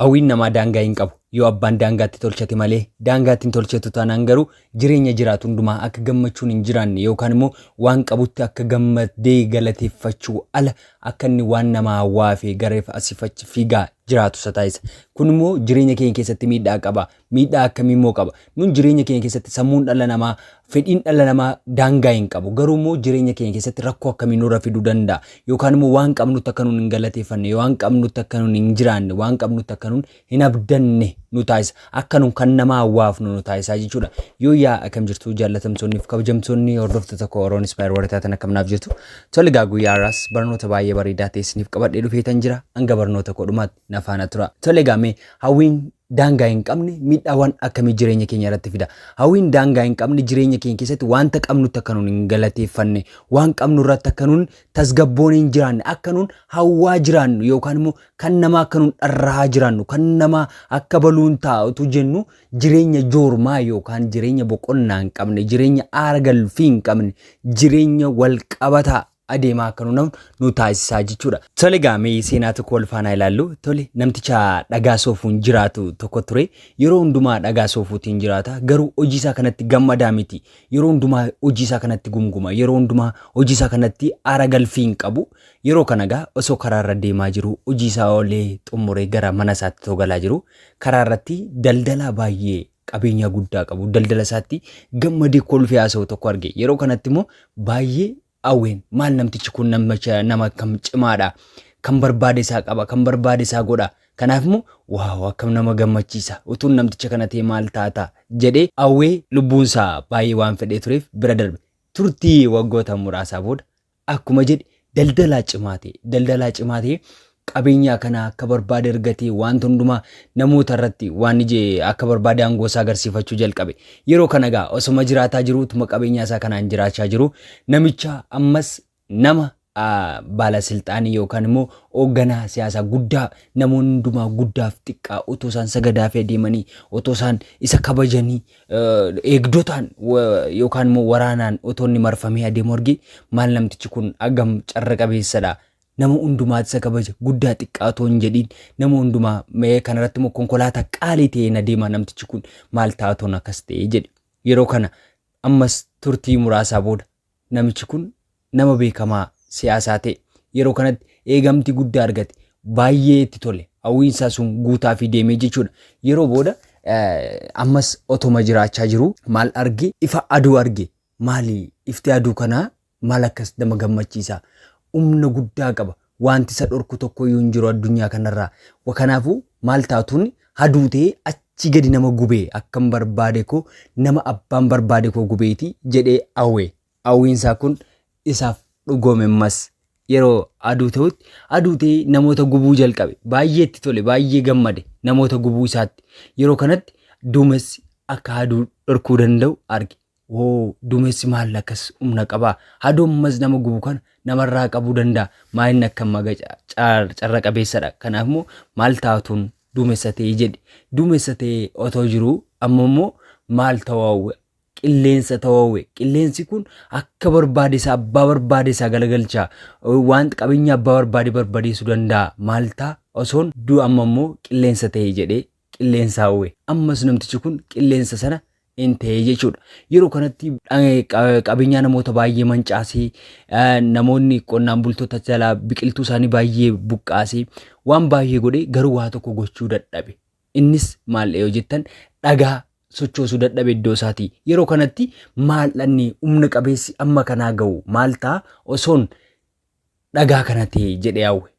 Hawwiin namaa daangaa hin qabu. Yoo abbaan daangaatti tolchate malee, daangaatti hin tolchatu taanaan garuu jireenya jiraatu hundumaa akka gammachuun hin jiraanne yookaan immoo waan qabutti akka gammadee galateeffachuu ala akka inni waan namaa hawwaa fi gara asiif achi fiigaa jiraatu isa taasisa. Kun immoo jireenya keenya keessatti miidhaa qaba. Miidhaa akkamii immoo qaba? Nun jireenya keenya keessatti sammuun dhala namaa, fedhiin dhala namaa daangaa hin qabu. Garuu immoo jireenya keenya keessatti rakkoo akkamii nurra fiduu danda'a? Yookaan immoo waan qabnutti akka nun hin galateeffanne, waan qabnutti akka nun hin jiraanne, waan qabnutti akka nun hin abdanne nu taasisa. Akka nun kan namaa hawwaafnu nu taasisa jechuudha. Yoo yaa akkam jirtu jaallatamtoonni fi kabajamtoonni hordoftoota koo Oroon Inspire warra taatan akkam naaf jirtu. Tole egaa guyyaa har'aas barnoota baay'ee bareedaa ta'e isiniif qabadhee dhufeetan jira. Hanga barnoota koo dhumaatti na faana tura. Tole egaa mee hawwiin daangaa hin qabne miidhaawwan akkamii jireenya keenya irratti fida? Hawwiin daangaa hin qabne jireenya keenya keessatti wanta qabnutti akka nuun hin galateeffanne, waan qabnu irratti akka nuun tasgabboon hin jiraanne, akka nuun hawwaa jiraannu yookaan immoo kan namaa akka nuun dharra'aa jiraannu, kan namaa akka baluun ta'a utuu jennu jireenya joormaa yookaan jireenya boqonnaa hin qabne, jireenya aara galfii hin qabne, jireenya wal qabataa adeemaa akka nu nu taasisaa jechuudha. Tole egaa mee seenaa tokko wal faanaa ilaallu. Tole namticha dhagaa soofuun jiraatu tokko ture. Yeroo hundumaa dhagaa soofuutiin jiraata. Garuu hojii isaa kanatti gammadaa miti. Yeroo hundumaa hojii isaa kanatti gumguma. Yeroo hundumaa hojii isaa kanatti aara galfii hin qabu. Yeroo kana egaa osoo karaarra deemaa jiru hojii isaa oolee xumuree gara mana isaatti otoo galaa jiru karaa irratti daldalaa baay'ee qabeenyaa guddaa qabu daldala isaatti gammadee kolfee haasa'u tokko arge. Yeroo kanatti immoo baay'ee Awween maal namtichi kun nama akkam cimaadha. Kan barbaade isaa qaba, kan barbaade isaa godha. Kanaaf immoo waaw akkam nama gammachiisa. Utuun namticha kana ta'e maal taata jedhee awwee lubbuun isaa baay'ee waan fedhee tureef bira darbe. Turtii waggoota muraasaa booda akkuma jedhe daldalaa cimaa ta'e. Daldalaa cimaa ta'e qabeenyaa kana akka barbaade argatee wanta hundumaa namoota irratti waan ije akka barbaade aangoo isaa agarsiifachuu jalqabe. Yeroo kana egaa osoma jiraataa jiru utuma qabeenyaa isaa kanaan jiraachaa jiru namicha ammas nama baala silxaanii yookaan immoo hoogganaa siyaasaa guddaa namoonni hundumaa guddaaf xiqqaa otoo isaan sagadaafii adeemanii otoo isaan isa kabajanii eegdotaan yookaan immoo waraanaan otoo inni marfamee adeemu arge maal namtichi kun hagam carra qabeessadha. Nama hundumaatu isa kabaja guddaa xiqqaa otoo hin jedhiin nama hundumaa mee kanarratti immoo konkolaataa qaalii ta'een adeema namtichi kun maal taatoon akkas ta'e jedhe. Yeroo kana ammas turtii muraasaa booda namichi kun nama beekamaa siyaasaa ta'e. Yeroo kanatti eegamtii guddaa argate. Baay'ee itti tole. Hawwiin isaa sun guutaafii deemee jechuudha. Yeroo booda ammas otoma jiraachaa jiru maal arge? Ifa aduu arge. Maali ifti aduu kanaa maal akkas nama gammachiisa. Humna guddaa qaba. Wanti isa dhorku tokko iyyuu hin jiru addunyaa kanarraa. Kanaafuu maal taatuun haduu ta'ee achi gadi nama gubee akkam barbaade koo nama abbaan barbaade koo gubeeti jedhee hawwe. Hawwiin isaa kun isaaf dhugoome ammas. Yeroo aduu ta'utti aduu ta'ee namoota gubuu jalqabe. Baay'ee itti tole, baay'ee gammade namoota gubuu isaatti. Yeroo kanatti duumessi akka aduu dhorkuu danda'u arge. Woo duumessi maal akkas humna qabaa? Aduu ammas nama gubu kana namarraa qabuu danda'a. Maalinni akka maga carra qabeessadha. Kanaaf immoo maal taatuun duumessa ta'ee jedhe. Duumessa ta'ee otoo jiruu amma immoo maal ta'uu hawwe? Qilleensa ta'uu hawwe. Qilleensi kun akka barbaade isaa abbaa barbaade isaa galagalcha. Waan qabeenya abbaa barbaade barbadeessuu danda'a. Maal ta'a? Osoon du'a amma immoo qilleensa ta'ee jedhee qilleensa hawwe. Ammas namtichi kun qilleensa sana in ta'e jechuudha. Yeroo kanatti qabeenyaa namoota baay'ee mancaasee namoonni qonnaan bultoota jalaa biqiltuu isaanii baay'ee buqqaasee waan baay'ee godhee garuu waa tokko gochuu dadhabe. Innis maal yoo jettan dhagaa sochoosuu dadhabe iddoo isaatii. Yeroo kanatti maal dhanni humna qabeessi amma kanaa ga'u maal ta'a osoon dhagaa kana ta'e jedhee hawwe.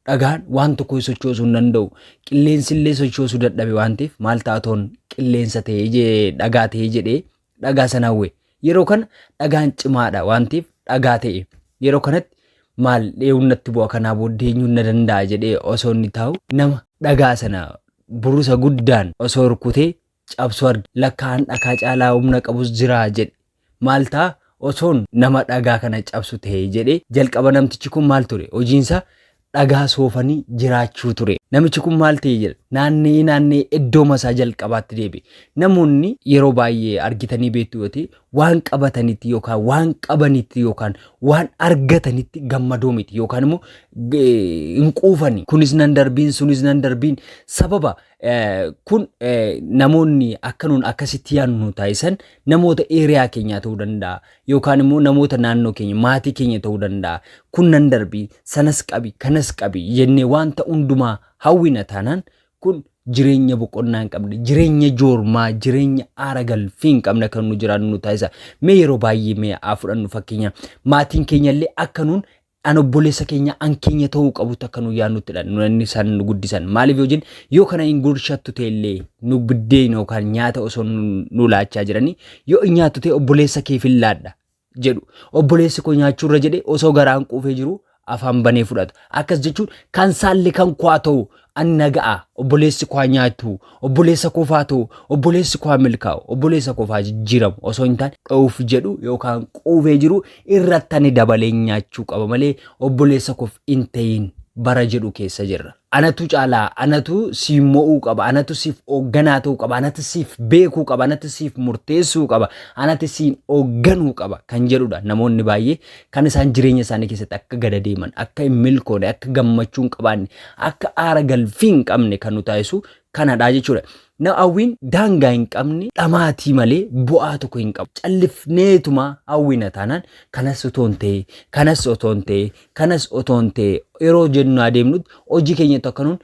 Dhagaan waan tokko sochoosuu hin danda'u. Qilleensi illee sochoosuu dadhabe waan ta'eef maal ta'a toon qilleensa ta'ee dhagaa ta'ee jedhee dhagaa sana hawwe. Yeroo kana dhagaan cimaadha waan ta'eef dhagaa ta'e. Yeroo kanatti maal dheehuun natti bu'a kanaa booddee eenyuun na danda'a jedhee osoo inni taa'u nama dhagaa sana burusa guddaan osoo rukutee cabsu arge. Lakkaa'an dhakaa caalaa humna qabus jira jedhe. Maal ta'a osoon nama dhagaa kana cabsu ta'e jedhee jalqaba namtichi kun maal ture? Hojiinsaa dhagaa soofanii jiraachuu ture. Namichi kun maal ta'e jedha. Naanna'ee naanna'ee iddooma isaa jalqabaatti deebi'e. Namoonni yeroo baay'ee argitanii beektu yoo ta'e waan qabatanitti yookaan waan qabanitti yookaan waan argatanitti gammadoo miti yookaan immoo hin quufani. Kunis nan darbiin, sunis nan darbiin. Sababa kun namoonni akka nuun akkasitti yaadnu nu taasisan namoota eeriyaa keenyaa ta'uu danda'a yookaan immoo namoota naannoo keenya, maatii keenya ta'uu danda'a. Kun nan darbii, sanas qabi, kanas qabi jennee wanta hundumaa hawwina taanaan kun jireenya boqonnaa hin qabne, jireenya joormaa, jireenya aara galfii hin qabne akka nu jiraannu nu taasisa. Mee yeroo baay'ee mee haa fudhannu fakkeenya maatiin keenya illee akka nuun an obboleessa keenya an keenya ta'uu qabutti akka nu yaadnuttidha nu inni isaan nu guddisan. Maaliif yoo jenne, yoo kana hin gurshattu ta'e illee nu biddeen yookaan nyaata osoo nu laachaa jiranii yoo hin nyaattu ta'e obboleessa keef hin laadha jedhu. Obboleessi koo nyaachuurra jedhee osoo garaan quufee jiru afaan banee fudhata. Akkas jechuun kan saalli kan koo haa ta'u, an naga'a, obboleessi koo haa nyaatu, obboleessa koof haa ta'u, obboleessi koo haa milkaa'u, obboleessa koof haa jijjiiramu osoo hin taane dha'uuf jedhu yookaan quufee jiru irratti ani dabalee nyaachuu qaba malee obboleessa koof hin ta'iin bara jedhu keessa jirra. Anatu caalaa, anatu siif mo'uu qaba, anatu siif hoogganaa ta'uu qaba, anatu siif beekuu qaba, anatu siif murteessuu qaba, anatu siin hoogganuu qaba kan jedhudha. Namoonni baay'ee kan isaan jireenya isaanii keessatti akka gada deeman, akka hin milkoone, akka gammachuu hin qabaanne, akka aara galfii hin qabne kan nu taasisu kanadha jechuudha. Na hawwiin daangaa hin qabne dhamaatii malee bu'aa tokko hin qabu. Callifneetuma hawwina taanaan kanas otoo hin ta'e, kanas otoo hin ta'e, kanas otoo hin ta'e yeroo jennu adeemnutti hojii keenyatti akka nuun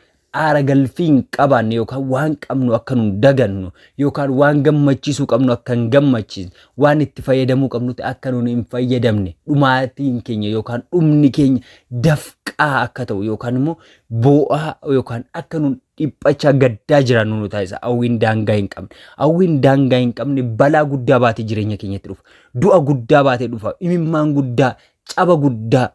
aara galfii hin qabaanne yookaan waan qabnu akka nuun dagannu yookaan waan gammachiisuu qabnu akka hin gammachiisne, waan itti fayyadamuu qabnutti akka nuun hin fayyadamne, dhumaatiin keenya yookaan dhumni keenya dafqaa akka ta'u yookaan immoo boo'aa yookaan akka nuun dhiphachaa gaddaa jiraannu nu taasisa. Hawwiin daangaa hin qabne. Hawwiin daangaa hin qabne balaa guddaa baatee jireenya keenyatti dhufa. Du'a guddaa baatee dhufa. Imimmaan guddaa, caba guddaa,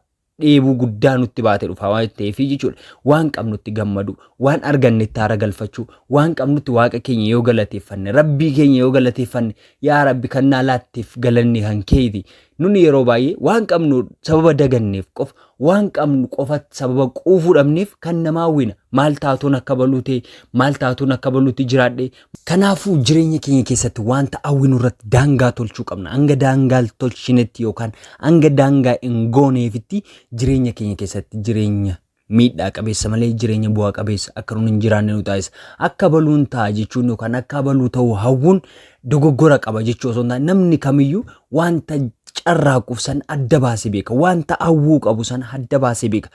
dheebuu guddaa nutti baatee dhufa waan ta'eef jechuudha. Waan qabnutti gammadu, waan argannetti haara galfachuu, waan qabnutti Waaqa keenya yoo galateeffanne, Rabbii keenya yoo galateeffanne, yaa Rabbi kan naa laatteef galanni kan keeti. Nuni yeroo baay'ee waan qabnu sababa daganneef qofa, waan qabnu qofatti sababa quufuu dhabneef kan namaa hawwina. Maal taatuun akka baluu ta'e, maal taatuun akka baluutti jiraadhe. Kanaafuu jireenya keenya keessatti wanta hawwinu irratti daangaa tolchuu qabna. Hanga daangaa tolchinetti yookaan hanga daangaa hin gooneefitti jireenya keenya keessatti jireenya miidhaa qabeessa malee jireenya bu'aa qabeessa akka nuun hin jiraanne nu taasisa. Akka baluun ta'a jechuun yookaan akka baluu ta'uu hawwuun dogoggora qaba jechuu osoo hin taane, namni kamiyyuu wanta carraaquuf san adda baasee beeka. Wanta hawwuu qabu san adda baasee beeka.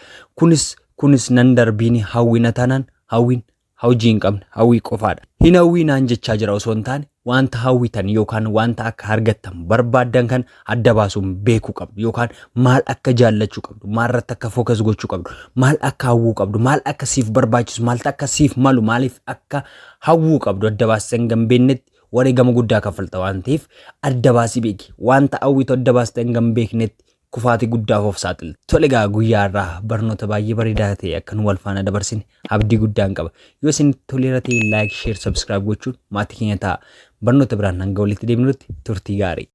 Kunis nan darbiini hawwina taanaan hawwiin hojii hin qabne hawwii qofaadha. Hin hawwiinaan jechaa jira osoo hin taane, wanta hawwitan yookaan wanta akka argattan barbaaddan kan adda baasuun beekuu qabdu yookaan maal akka jaallachuu qabdu, maalirratti akka focus gochuu qabdu, maal akka hawwuu qabdu, maal akka siif barbaachisu, maal akka siif malu, maaliif akka hawwuu qabdu adda baastee hanga hin beeknetti wareegama guddaa kaffalta waan ta'eef adda baasii beeki. Wanta hawwitu adda baastee hanga hin beeknetti kufaatii guddaaf of saaxilta. Tole egaa, guyyaa irraa barnoota baay'ee bareedaa ta'e akka nu wal faana dabarsine abdii guddaan qaba. Yoo isin toleera ta'e like, share, subscribe gochuun maatii keenya ta'a. Barnoota biraan hanga walitti deebinutti turtii gaarii.